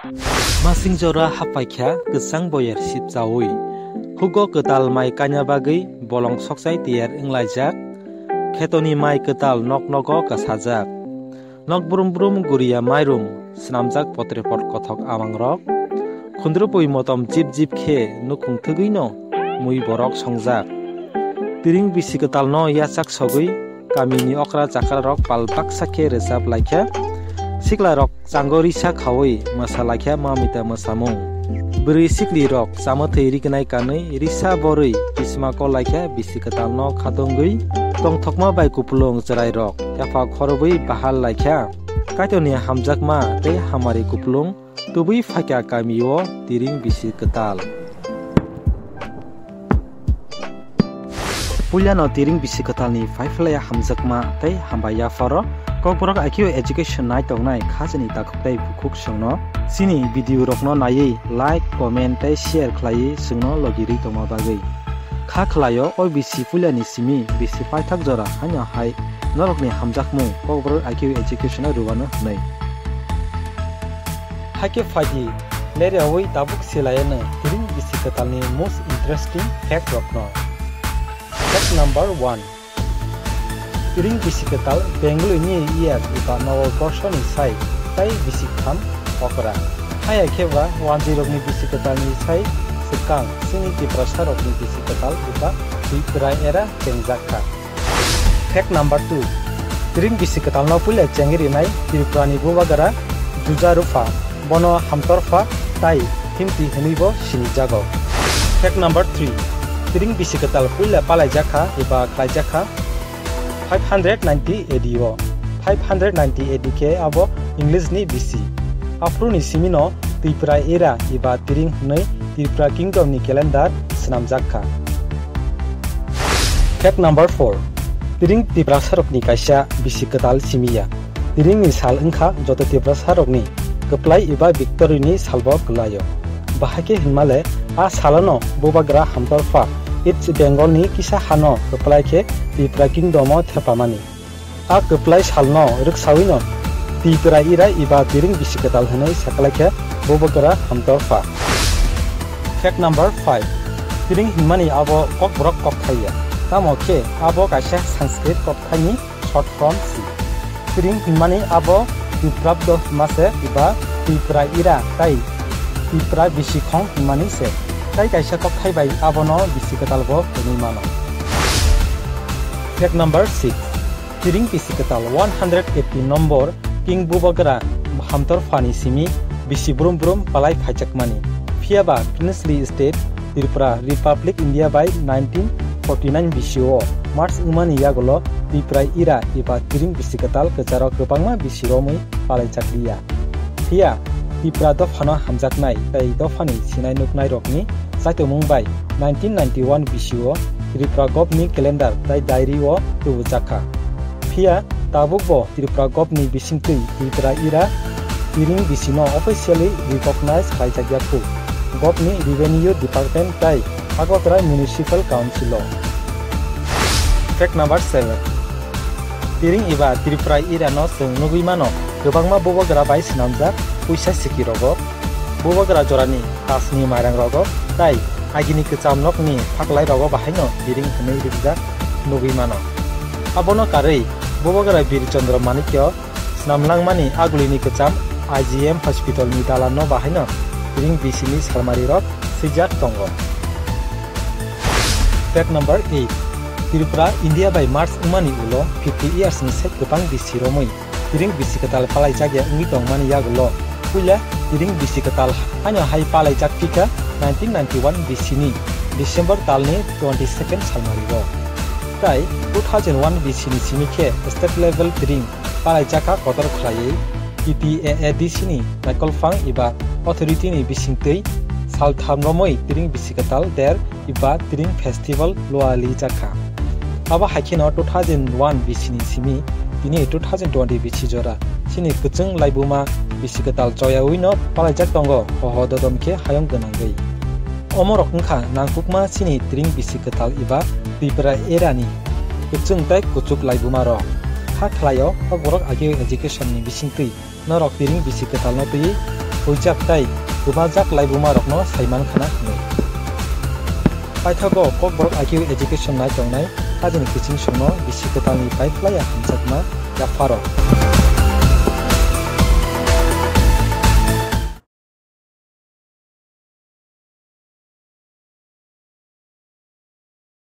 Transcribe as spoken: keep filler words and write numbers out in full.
Masing jora haphaikha kwchang boyer sipchaui. Hugo kwtal mai kaina bagwi bolong sokchai tiyar wnglaijak. Khetoni mai kwtal nok nogo kwsajak. Nok brum brum guriya mairum swnamjak potrepot kothok amangrok. Khundrupui motom jip jip khe nukhung thwgwino mui borok songjak. Tiring bisi kwtalno yachak sogwi kamini okra chakrarok pal baksa khe rwchap laikha. Siklarok chango risa khaui mwsa laikha mamita mwsamung. Bwrwi siklirok chamwthwi rignai kanwi risa borwi kisima kol laikha bisi kwtalno khatungwi tongthokma bai kupulung chwrairok yapha khorobwi bahal laikha. Kaitorni hamjakma tei hamari kupulung tubui phaikha kamio tiring bisi kwtal. Puilano tiring bisi kwtalni phaiphlaiya hamjakma tei hambai yapharo Kokborok I Q education nai tongnai khajani takhuk tei bukhuk songno chini video rokno naiwi like, comment tei share khlaiwi chwngno logirwi tongma bagwi. Kha khlaio, o bisi puilani simi bisi paithak jora haino hai norokni hamjakmung Kokborok I Q education o rwano hwnwi. Haikhe phaidi, lereoui tabuk silayano tiring bisi kwtalni most interesting fact rokno. Fact number one. Tiring bisi kwtal Bengali ni iyar eba Nogor borsoni sai tai bisi tham okra. Haya khe ba wanjwi rokni bisi kwtalni sai swkang chini Tiprasa rokni bisi kwtal eba Tipra era chengjak kha. Fact number two. Tiring bisi kwtalno puila chengwi rinai Tripurani bubagra Juja Rupha, bono Hamtorpha tai Himti hwnwibo sinijago. Fact number three. Tiring bisi kwtal puila palaijak kha eba khlaijak kha five hundred ninety A D o. Five hundred ninety A D khe abo English ni bisi. Aphuru ni simi no Tripura era eba tiring hwnwi Tripura Kingdom ni calendar swnamjak kha. Fact number four. Tiring Tiprasa rokni kaisa bisi kwtal simi ya. Tiring ni sal wngkha joto Tiprasa rokni kwplai eba victory ni salbo kwlaio. Bahai khe hinmale a salano bubagra Hamtorpha East Bengal ni kisa hano kwplai khe Tripura Kingdom o thepamani. A kwplai salno rwksawino Tipra era eba tiring bisi kwtal hwnwi saklai khe bubagra Hamtorpha. Fact number five. Tiring hinmani abo kokborok kok thaiya. Tamo khe abo kaisa Sanskrit kok thaini short form si. Tiring hinmani abo Tiprabdo hima se eba Tipra era tai Tipra bisikhong hinmani se. Tai kaisa kok thai bai abono bisi kwtalbo hwnwi mano. Fact number six. Tiring bisi kwtal one hundred eighty nombor King Bubagra Hamtorphani simi bisi brum brum palai phaijakmani. Phiyaba princely state Tripura Republic India bai nineteen forty nine bisio March wngmani yagulo Tripura era eba tiring bisi kwtal kwcharo kwbangma bisi romwi palaijakliya. Phiya Tipra dophano hamjaknai tei dophani sinai nuknairokni chaitomung bai nineteen ninety one bisio Tripura govni calendar tei diary o tubujakha. Phiya tabukbo Tripura govni bisingtwi Tipra era tiring bisino officially recognize khlaijakya khu govni revenue department tei Agartala Municipal Council o. Fact number seven. Tiring eba Tripura era no chwng nugwi mano, kwbangma bubagra bai swnamjak puisa siki rogo, bubagra jorani tasni mairang rogo, tai agini kwcham nokni phaklai rogo bahaino tiring hwnwi rikjak nugwi mano. Abono karwi bubagra Bir Chandra Manikya swnamlangmani agulini kwcham I G M hospital ni dalan no bahaino tiring bisini salmari rok swijak tongo. Fact number eight. Tripura India bai merge wngmani ulo fifty years ni sek kwbang bisi romwi tiring bisi kwtal palaijakya wngwi tongmani yagulo puila tiring bisi kwtal haino hai palaijak phikha nineteen ninety one bisini December talni twenty second salmari o. Tai two thousand one bisini simi khe state level tiring palaijakha kotor khlaiwi T T A A D C ni naikolphang eba authority ni bisingtwi saltham romwi tiring bisi kwtal der eba tiring festival lualijakha. Abo haikheno two thousand one bisini simi tini two thousand twenty bisi jora chini kwchwng laibuma bisi kwtal choyawino palaijak tongo hoho dodom khe hayung gwnangwi. Omorok wngkha nangkukma chini tiring bisi kwtal eba Tripura erani kwchwng tei kuchuk laibumarok. Kha khlaio Kokborok I Q education ni bisingtwi norok tiring bisi kwtalno twiwi huijak tei kwbajak laibumarokno saiman khna hwnwi. Paithago Kokborok I Q education nai tongnai hajini kiching songno bisi kwtalni bai phlaiya hamjakma yapharok.